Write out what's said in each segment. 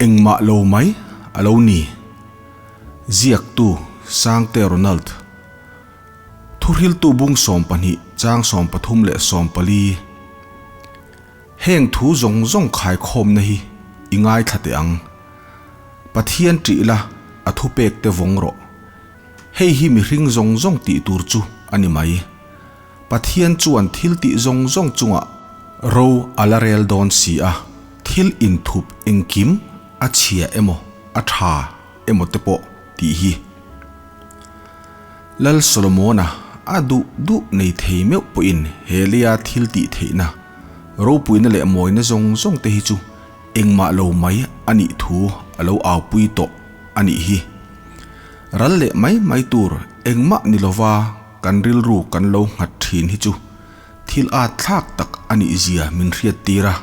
Engmah lo mai a lo ni. Ziaktu Sangte Ronald. Thuhriltu bung 12 chang 13 leh 14. Heng thu zawng zawng khaikhawmna hi i ngaithla teh ang. Pathian ṭih la a thupek te vawng rawh. Hei hi mihring zawng zawng tih tur chu a ni mai. Pathian chuan thil tih zawng zawng chungah ro a la rel dawn si a, thil inthup engkim a chhia emaw a tha emaw te pawh tih hi. Lal Solomona a duh duh nei thei meuh pawhin he leia thil tih theihna, ropuina leh mawina zawng zawng te hi chu engmah lo mai a nih thu a lo aupui tawh a nih hi. Ral leh mai mai tur engmah ni lova kan rilru kan lo nghat thin hi chu thil at thlak tak a nih zia min hriat tir a.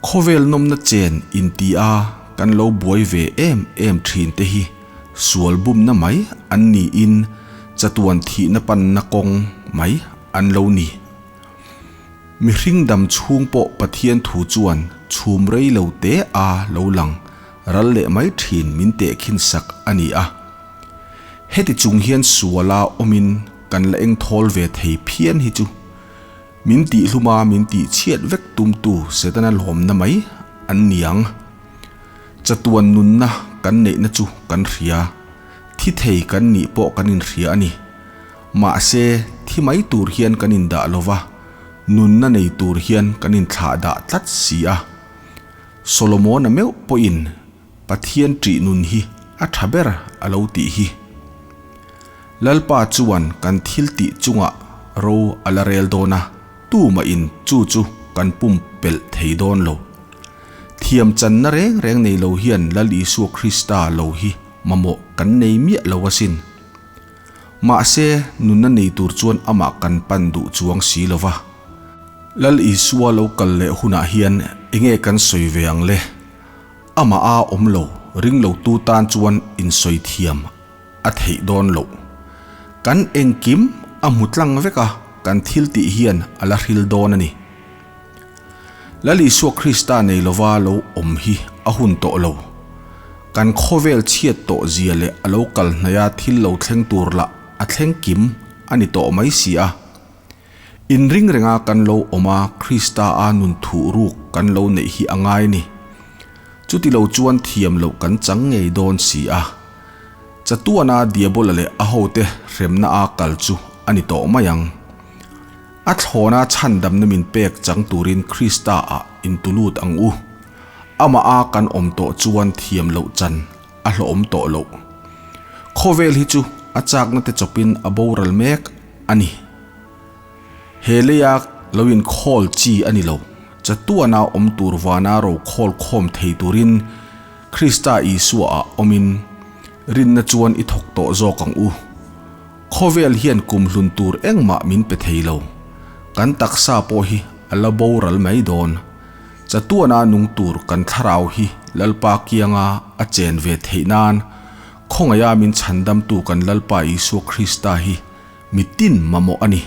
Khawvel nawmna chen inti a kan lo buai ve em em thin te hi sual bumna mai an niin chatuan thihna panna kawng mai an lo ni. Mihring dam chhung pawh Pathian thu chuan chhum rei lo te a lo lang ral leh mai thin min tehkhin sak a ni a. Heti chung hian suala awmin kan la eng thawl ve thei phian hi chu min tihhluma min tihchhiat vek tumtu Setana lawmna mai an ni ang. Chatuan nunna kan neihna chu kan hria, thi thei kan nih pawh kan inhria a ni. Mahse, thi mai tur hian kan indah lo va, nunna nei tur hian kan inthlahdah tlat si a. Solomona meuh pawhin Pathian ṭih nun hi a ṭha ber a lo tih hi. Lalpa chuan kan thil tih chungah ro a la rel dawn a, tumahin chu chu kan pumpelh thei dawn lo. Thiam channa reng reng nei lo hian Lal Isua Krista lo hi mamawh kan nei miah lo asin. Mahse, nunna nei tur chuan amah kan pan duh chuang si lo va. Lal Isua lo kal leh hunah hian enge kan sawi ve ang le? Amah a awm lo, ring lo tu tan chuan insawi thiam a theih dawn loh. Kan engkim a hmu tlang vek a, kan thil tih hian a la hril dawn a ni. Lal Isua Krista nei lova lo awm hi a hun tawh lo. Kan khawvel chhiat tawh zia leh a lo kal hnaia thil lo thleng tur lah a thleng kim a ni tawh mai si a. Inring renga kan lo awm a Krista a nun thuh ruk kan lo neih hi a ngai ni. Chuti lo chuan thiam loh kan chang ngei dawn si a. Chatuana Diabola leh a hote hremna a kal chu a ni tawh mai ang. A thlawna chhandamna min pek chang turin Krista ah intulut ang u. Amah a kan awm tawh chuan thiam loh chan a hlawhawm tawh loh. Khawvel hi chu a chakna te chawpin a boral mek a ni. He leia lo inkhawl chi a ni lo. Chatuana awm tur vana ro khawl khawm thei turin Krista Isua ah awmin rinna chuan i thawk tawh zawk ang u. Khawvel hian kum hlun tur engmah min pe thei lo. Kan taksa pawh hi a la boral mai dawn. Chatuana nung tur kan thlarau hi Lalpa kianga a chen ve theih nan khawngaiha min chhandamtu kan Lalpa Isua Krista hi mitin mamawh a ni.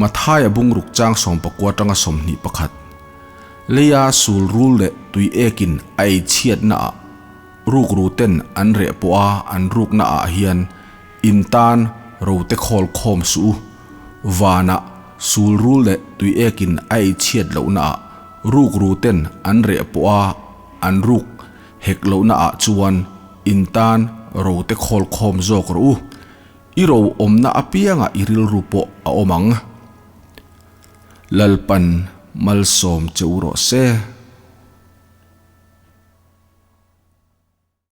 Mathaia bungruk chang 19 atanga 21. Leia sul rul leh tui ekin a ei chhiatna ah rukru ten an reh pawh a an rukna ah hian in tan ro te khawl khawm suh u. Vanah sul rul leh tui ekin a ei chhiat lohna ah rukru ten an reh pawh a an ruk hek lohna ah chuan in tan ro te khawl khawm zawk rawh u. I ro awmna apiangah i rilru pawh a awm ang. Lalpan malsawm che u rawh se.